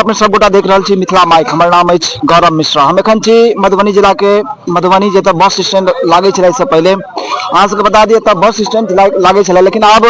अपने सब गोटा देख रहल छी मिथिला माइक। हमर नाम अछि गौरव मिश्रा। हम एखन छी मधुबनी जिला के मधुबनी, जतऽ बस स्टैंड लागै छलै एहिसँ पहिले। अहाँ सबके बता दिअ, एतऽ बस स्टैंड लागै छलै, लेकिन आब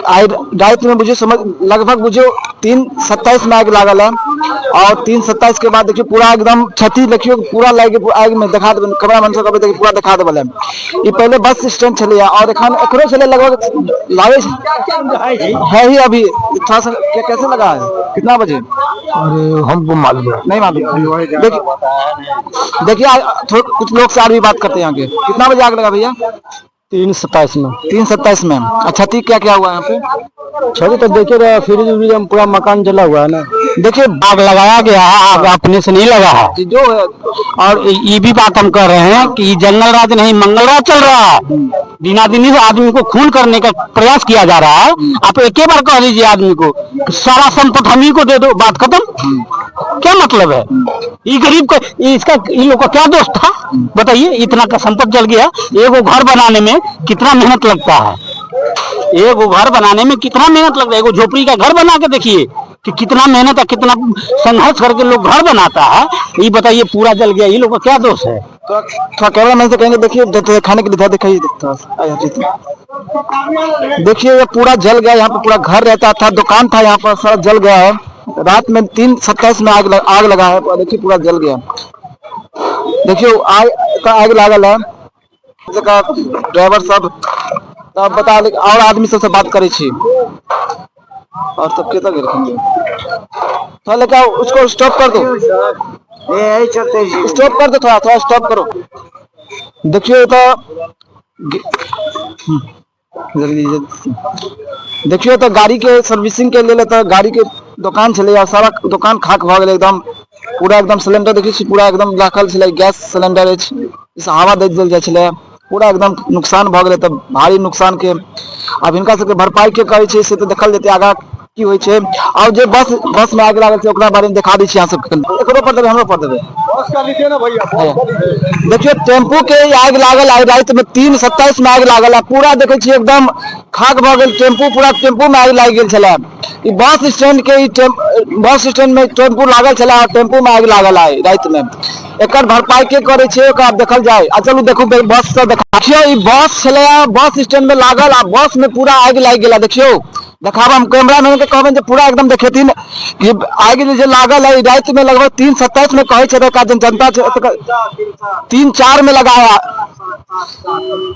आइ रातिमे बुझियौ समझ लगभग बुझियौ 3:27 मे आगि लागल है और 3:27 के बाद देखियौ पूरा एकदम क्षति, देखियौ पूरा लागि आगिमे देखा देबै, कैमरामैन सब कहबै देखियौ पूरा देखा देबै। ई पहिले बस स्टैंड छलैया और एखन एखनो छलै लगभग लागै है ही अभी थोड़ा सा। कैसे लगा है, कितना बजे? अरे हमको मालूम है। नहीं मालूम। देखिए देखिए, कुछ लोग से और भी बात करते हैं यहाँ के। कितना बजे आग लगा भैया? 3:27 में। 3:27 में। अच्छा, क्षति क्या क्या हुआ यहाँ पे? क्षति तो देखिए रहे, फ्रिज उरिज हम पूरा मकान जला हुआ है ना। देखिए आग लगाया गया है, आग अपने से नहीं लगा है। जो है और ये भी बात हम कह रहे हैं कि ये जंगल राज नहीं, मंगल राज चल रहा है। दिना दिनी से आदमी को खून करने का प्रयास किया जा रहा है। आप एक ही बार कह दीजिए आदमी को कि सारा संपत्ति हम ही को दे दो, बात खत्म। क्या मतलब है? ये गरीब का ये इसका इन लोग का क्या दोष था बताइए? इतना का संपत्ति जल गया। एगो घर बनाने में कितना मेहनत लगता है, एगो घर बनाने में कितना मेहनत लगता है। एगो झोपड़ी का घर बना के देखिए कि कितना मेहनत और कितना संघर्ष करके लोग घर बनाता है। ये बताइए, पूरा जल गया, ये लोग का क्या दोष है? थोड़ा थोड़ा कैमरा मैन से कहेंगे, देखिए दिखाने के लिए इधर दिखाइए थोड़ा सा। आइए, जी। देखिए ये पूरा जल गया। यहाँ पे पूरा घर रहता था, दुकान था यहाँ पर, सारा जल गया है। रात में 3:27 में आग लगा है और देखिए पूरा जल गया। देखियो आग का आग लागल है जगह ड्राइवर सब तब बता और आदमी सबसे बात करै छी और सब कतऽ गेलखिन? थोड़ा लेके आओ उसको, स्टॉप कर दो, स्टॉप कर दो, थोड़ा थोड़ा स्टॉप करो। देखियो तऽ जल्दी जल्दी। देखियो तऽ गाड़ी के सर्विसिंग के लेल तऽ गाड़ी के दुकान छलै आ सारा दुकान खाक भऽ गेलै एकदम पूरा एकदम। सिलेंडर देखै छी, पूरा एकदम राखल छलै, गैस सिलेंडर अछि, जाहिसँ हवा दैत देल जाइ छलै। पूरा एकदम नुकसान भऽ गेलै। तऽ भारी नुकसान के आब हिनका सबके भरपाई के करै छै से तऽ देखल जेतै आगाँ की होइ छै। और जे बस बस में आगि लागल छै ओकरा बारे में देखा दै छी अहाँ सबके। एकरो पर देबै, हमरो पर देबै। देखियौ टेम्पू के आगि लागल आइ राति में 3:27 में आगि लागल आ पूरा देखै छियै एकदम खाक भऽ गेल टेम्पू। पूरा टेम्पू में आगि लागि गेल छलै। ई बस स्टैंड के ई बस स्टैंड में टेम्पू लागल छलै आ टेम्पू में आगि लागल आइ राति में। एकर भरपाई के करै छै ओकरा आब देखल जाय। आ चलू देखू बस से देखियौ ई बस छलै बस स्टैंड में लागल आ बस में पूरा आगि लागि गेल। देखियौ देखाब हम कैमरा मैन के कहबनि जे पूरा एकदम देखेथिन कि आगि जे लागल है राति में लगभग 3:27 में कहै छै एतुका जनता छै, 3:04 में लगा है,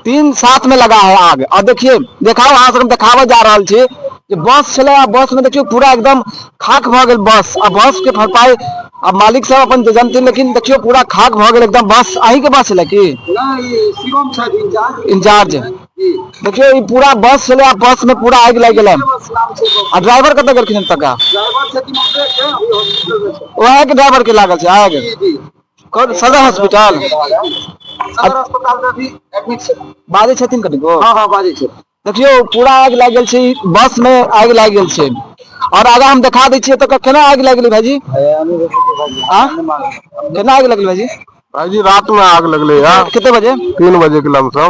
3:07 में लगा है आग। और देखिए देखाओ अहाँ सब देखाबऽ जा रहल छी जे बस छलै आ बस में देखियौ पूरा एकदम खाक भऽ गेल बस। आ बस के भरपाई अब मालिक सब अपन जनथिन, लेकिन देखियौ पूरा खाक भऽ गेल एकदम बस। अहीं के बस छलै की इंचार्ज? देखियौ ई पूरा बस छलै आ बस में पूरा आगि लागि गेलै। आ ड्राइवर कतऽ गेलखिन तका? वएह के ड्राइवर के लागल छै आगि कौन सदर हॉस्पिटल बाजै छथिन कनिको? हाँ हाँ, बाजै छै। देखियौ पूरा आगि लागि गेल छै, बस में आगि लागि गेल छै। और आगा हम देखा दै छियै तऽ केना आगि लागि गेलै भाईजी? आ केना आगि लगलै भाईजी? भाईजी, रात में आग लगले है। कते बजे? 3 बजे के लमसम।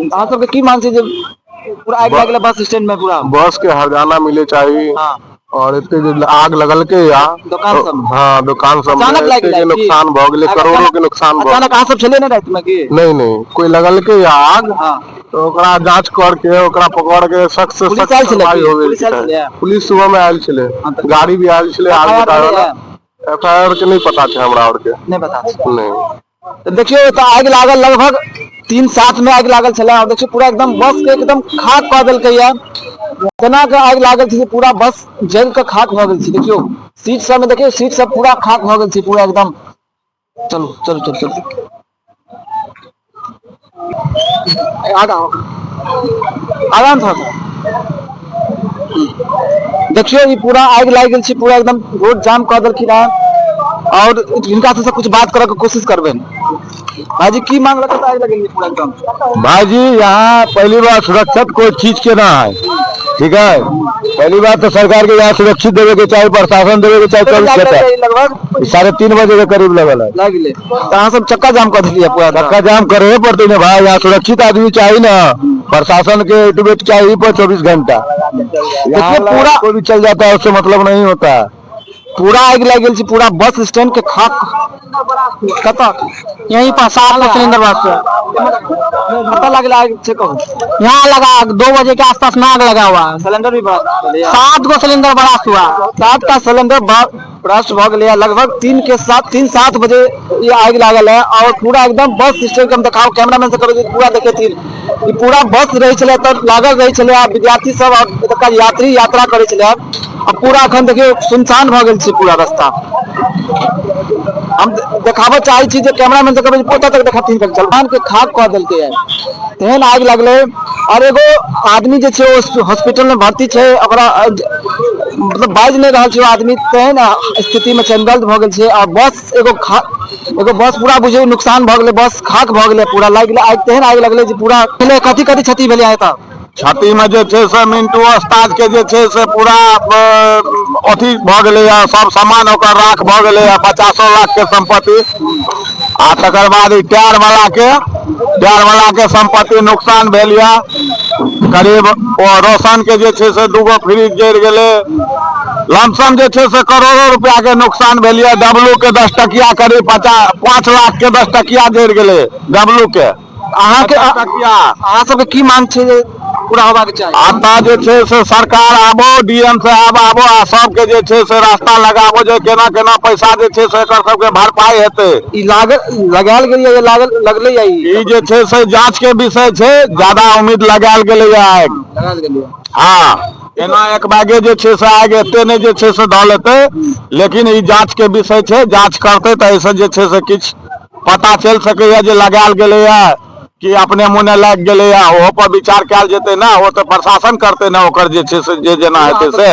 अहाँ सबके की मांग छै जे पूरा आगि लागि गेलै बस स्टैंड में पूरा? बस के हर्जाना मिले चाहिए हाँ। और एते जे आग लगल के या दुकान सब में। हाँ, दुकान सब में अचानक लागि एते के गेलै की? नुकसान भऽ गेलै, करोड़ों के नुकसान भऽ अचानक अहाँ सब छलियै ने राति में की? नहीं नहीं, कोई लगल के या आग हाँ। तो ओकरा जांच करके ओकरा पकड़ के सख्त से पुलिस सख्त आयल छलै कार्रवाई की? होवे पुलिस के आयल चाही। छलै? पुलिस सुबह में आयल छलै, हाँ, तऽ गाड़ी भी आयल छलै आग FIR बुताबै भेलैए? वाला। एफ I R के नहीं पता छै हमरा आर के। नहि पता छै? नहीं। तऽ देखियौ एतऽ आगि लागल लगभग 3:07 में आगि लागल छलै और देखियौ पूरा एकदम बस के एकदम खाक कऽ देलकै या। तेना के आगि लागल छै जे पूरा बस जलि कऽ खाक भऽ गेल छै। देखियौ सीट सब में, देखियौ सीट सब पूरा खाक भऽ गेल छै पूरा एकदम। चलू चलू चलू चलू, आगा आगा थोड़ा सा। देखियौ ई पूरा आगि लागि गेल छै, पूरा एकदम रोड जाम कऽ देलखिन हेँ और हिनका सबसँ कुछ बात करऽ के कोशिश करबनि। भाईजी, की मांग लऽ कऽ आगि लगेलियै पूरा एकदम? भाईजी, यहाँ पहली बार सुरक्षित कोई चीज के ना है, ठीक है? पहली बात तो सरकार के यहाँ सुरक्षित देवे के चाहिए, प्रशासन देवे के चाहिए। 24 घंटा। लगभग 3:30 बजे के करीब लगल है। लागि गेलै तऽ अहाँ सब चक्का जाम कऽ देलियै पूरा? चक्का जाम करे पड़ते ना भाई, यहाँ सुरक्षित आदमी चाहिए ना, प्रशासन के एक्टिवेट चाहिए पर 24 घंटा। देखिए यहाँ पूरा कोई भी चल जाता है, उससे मतलब नहीं होता है। पूरा आगि लागि गेल छै पूरा बस स्टैंड के खाक कतऽ? यहीं पर 7 गो सिलेंडर ब्लास्ट हुआ। कतऽ लागल आगि छै कहू? यहाँ लगा 2 बजे के आसपास में आग लगा हुआ है। सिलेंडर भी ब्लास्ट भेलैया। 7 गो सिलेंडर ब्लास्ट हुआ। 7टा सिलेंडर ब्लास्ट भऽ गेलैया। लगभग 3 के सात तीन सात बजे ई आगि लागल है और पूरा एकदम बस स्टैंड के हम देखाउ, कैमरामैन से कहबै जे पूरा देखेथिन। ई पूरा बस रहै छलै तऽ लागल रहै छलै आ विद्यार्थी सब और एतुका यात्री यात्रा करै छलै आ पूरा एखन देखियौ सुनसान भऽ गेल छै पूरा रास्ता। हम देखाबऽ चाहै छी जे कैमरामैन से कहबै जे ओतऽ तक देखाथिन तक चल के खाक कऽ देलकै है, तेहन आगि लगलै। और एगो आदमी जे छै ओ हॉस्पिटल में भर्ती छै, ओकरा मतलब बाजि नहि रहल छै ओ आदमी, तेहन स्थिति में छै, गलत भऽ गेल छै। आ बस एगो खा एगो बस पूरा बुझियौ नुकसान भऽ गेलै, बस खाक भऽ गेलै पूरा, लागि गेलै आगि, तेहन आगि लगलै जे पूरा भेलै। कथी कथी क्षति भेलै एतऽ? क्षति में जे छै से मिंटू ओस्ताद के जे छै से पूरा अथी भऽ गेलैया, सब सामान ओकर राख भऽ गेलैया, 50 लाख के संपत्ति। आ तकर बाद ई टायर वाला के संपत्ति नुकसान भेल या करीब। ओ रोशन के जे छै से 2 गो फ्रिज जरि गेलै। लमसम जे छै से करोड़ों रुपया के नुकसान भेल या। डब्लू के 10 टकिया करीब 5 लाख के 10 टकिया जरि गेलै डब्लू के। अहाँके टकिया। अहाँ सबके की मांग छै जे पूरा होबाक चाही? आता जे छै से सरकार आबो, डीएम साहब आबो आ सबके जे छै से रास्ता लगाबो जे केना केना पैसा जे छै से एकर सबके भरपाई हेतै। ई लागल लगायल गेल या लागल लगलै या ई? ई जे छै से जांच के विषय छै, ज्यादा उम्मीद लगायल गेलै या आगि। लगायल गेलै। हाँ, एना एक बागे जे छै से आगि एते नहि जे छै से धऽ लेतै, लेकिन ई जांच के विषय छै। जांच करतै तऽ एहिसँ जे छै से किछु पता चलि सकैया जे लगायल गेलैया कि अपने मोने लागि गेलैया, ओहो पर विचार कयल जेतै ने। ओ तऽ प्रशासन करतै ने, ओकर जे छै से जे जेना हेतै से।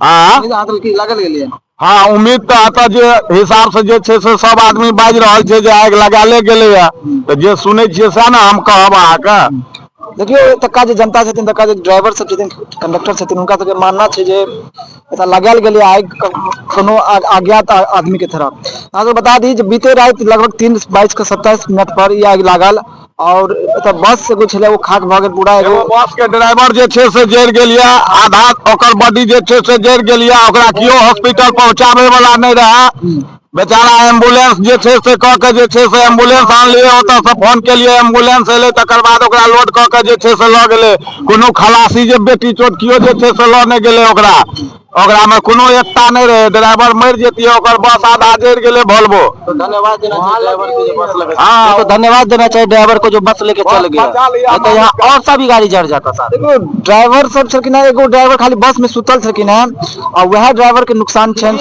हाँ लागल गेलैया। हाँ, उम्मीद तऽ एतऽ जे हिसाब से जे छै से सब आदमी बाजि रहल छै जे आगि लगायले गेलैया, तऽ जे सुनै छियै सएह ने हम कहब अहाँके। देखियौ एतुका जे जनता छथिन, एतुका जे ड्राइवर सब छथिन, कंडक्टर छथिन, हुनका सबके मानना छै जे एतऽ लगायल गेलै आगि कोनो अज्ञात आदमी के तरफ। अहाँ सब बता दी जे बीते राति लगभग 3:22:27 पर ई आगि लागल और एतऽ बस एगो छलै ओ खाक भऽ गेल पूरा। एगो बस के ड्राइवर जे छै से जरि गेल या, आधा ओकर बॉडी जे छै से जरि गेल या, ओकरा केओ हॉस्पिटल पहुंचाबे वाला नहि रहै बेचारा। एम्बुलेंस जे छै से कऽ के जे छै से एम्बुलेंस आनलियै, ओतऽ से फोन केलियै, एम्बुलेंस एलै, तकर बाद ओकरा लोड कऽ के जे छै से लऽ गेलै। कोनो खलासी जे बेटी चोट केओ जे छै से लऽ नहि गेलै ओकरा, ओकरा में कोनो एकता नहि रहै। ड्राइवर मरि जेतियै, ओकर बस आधा जरि गेलै वोल्वो। तो धन्यवाद देना चाहिए ड्राइवर को जो बस लगे। हाँ। तो धन्यवाद देना चाहिए ड्राइवर को जो बस लेके चल गया, बचा लिया। नहीं तो यहाँ और सभी गाड़ी जड़ जाता था। देखो ड्राइवर सब छलखिन है, एगो ड्राइवर खाली बस में सुतल छलखिन है और वह ड्राइवर के नुकसान छनि।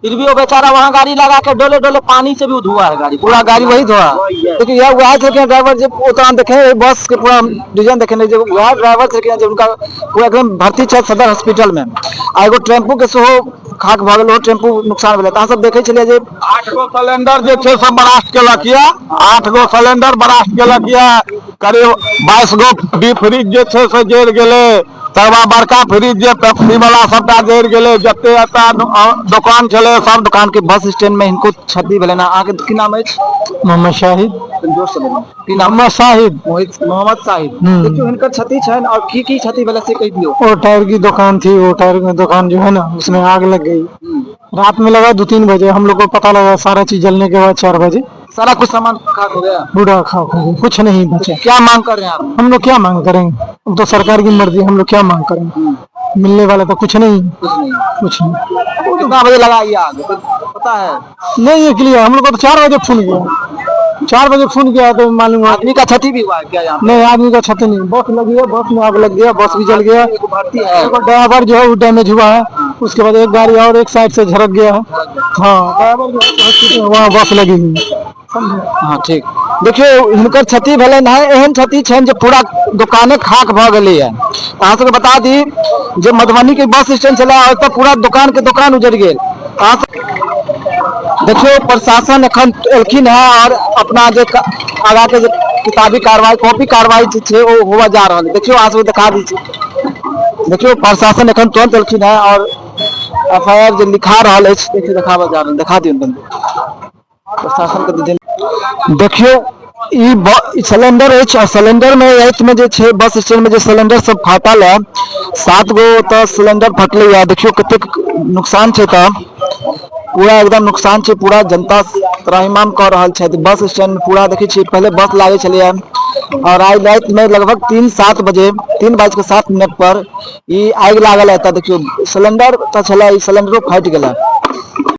फिर भी वो बेचारा वहाँ गाड़ी लगा के डोले डोले पानी से भी धुआ है गाड़ी, पूरा गाड़ी वही धोआ। देखिए यह वह छलखिन ड्राइवर जे ओतऽ देखे बस के पूरा डिजाइन देखे जे वह ड्राइवर छलखिन जे उनका पूरा एकदम भर्ती छथि सदर हॉस्पिटल में। आ एगो टेम्पू के सेहो खाक भऽ गेल, ओहो टेम्पू नुकसान भेलै। तऽ अहाँ सब देखै छलियै जे 8 गो सिलेंडर जे छै से ब्लास्ट केलक या, 8 गो सिलेंडर ब्लास्ट केलक या, करीब 22 गो डीप फ्रिज जे छै से जरि गेलै, तकर बाद बड़का फ्रिज जे पेप्सी वाला सबटा जरि गेलै। जते एतऽ दोकान छलै सब दुकान के बस स्टैंड में हिनको क्षति भेलै। अहाँके की नाम अछि? मोहम्मद शाहिद। जोर से बोलू, की नाम? मोहम्मद शाहिद। मोहित मोहम्मद शाहिद। देखियौ हिनकर क्षति छनि और की की क्षति भेलै से कहि दियौ। वो टायर की दुकान थी, वो टायर की दुकान जो है ना उसमें आग लग गई। रात में लगा 2-3 बजे, हम लोग को पता लगा सारा चीज जलने के बाद 4 बजे। सारा कुछ सामान खाक हो गया, पूरा खाक हो गया, कुछ नहीं बचा। क्या मांग कर रहे हैं आप? हम लोग क्या मांग करेंगे, अब तो सरकार की मर्जी, हम लोग क्या मांग करेंगे, मिलने वाला तो कुछ नहीं, कुछ नहीं, कुछ नहीं। कितना बजे लगा ये आग पता है? नहीं ये क्लियर, हम लोग को तो 4 बजे फोन किया, 4 बजे फोन किया तो मालूम हुआ। आदमी का क्षति भी हुआ है क्या यहाँ? नहीं आदमी का क्षति नहीं, बस लगी है, बस में आग लग गया, बस भी जल गया। एगो भर्ती है, एगो ड्राइवर जो है वो डैमेज हुआ है, उसके बाद एक गाड़ी और एक साइड से झड़क गया है। हाँ ड्राइवर जो है हॉस्पिटल में, वहाँ बस लगी हुई है। हाँ ठीक। देखियौ हिनकर क्षति भेलनि है, एहन क्षति छनि जे पूरा दुकाने खाक भऽ गेलैया। अहाँ सबके बता दी जे मधुबनी के बस स्टैंड छलै ओतऽ पूरा दुकान के दुकान उजड़ि गेल। अहाँ सब देखियौ प्रशासन एखन एलखिन है और अपना जे आगा के जे किताबी कार्रवाई कॉपी कार्रवाई जे छै ओ होबऽ जा रहल है। देखियौ अहाँ सबके देखा दै छी, देखियौ प्रशासन एखन तुरंत एलखिन है और एफ I R J लिखा रहल अछि, देखियौ देखाबऽ जा रहल, देखा दियौ प्रशासन के। देखियौ ई सिलेंडर अछि आ सिलेंडर में राति में जे छै बस स्टैंड में जे सिलेंडर सब फाटल है, 7 गो तऽ सिलेंडर फटले है। देखियौ कतेक नुकसान छै, तऽ पूरा एकदम नुकसान छै, पूरा जनता त्राहिमाम कऽ रहल छथि। बस स्टैंड में पूरा देखै छियै पहिले बस लागै छलैया और आइ राति में लगभग 3:07 बजे, 3:07 पर ई आगि लागल है। तऽ देखियौ सिलेंडर तऽ छलै, ई सिलेंडरो फाटि गेलै।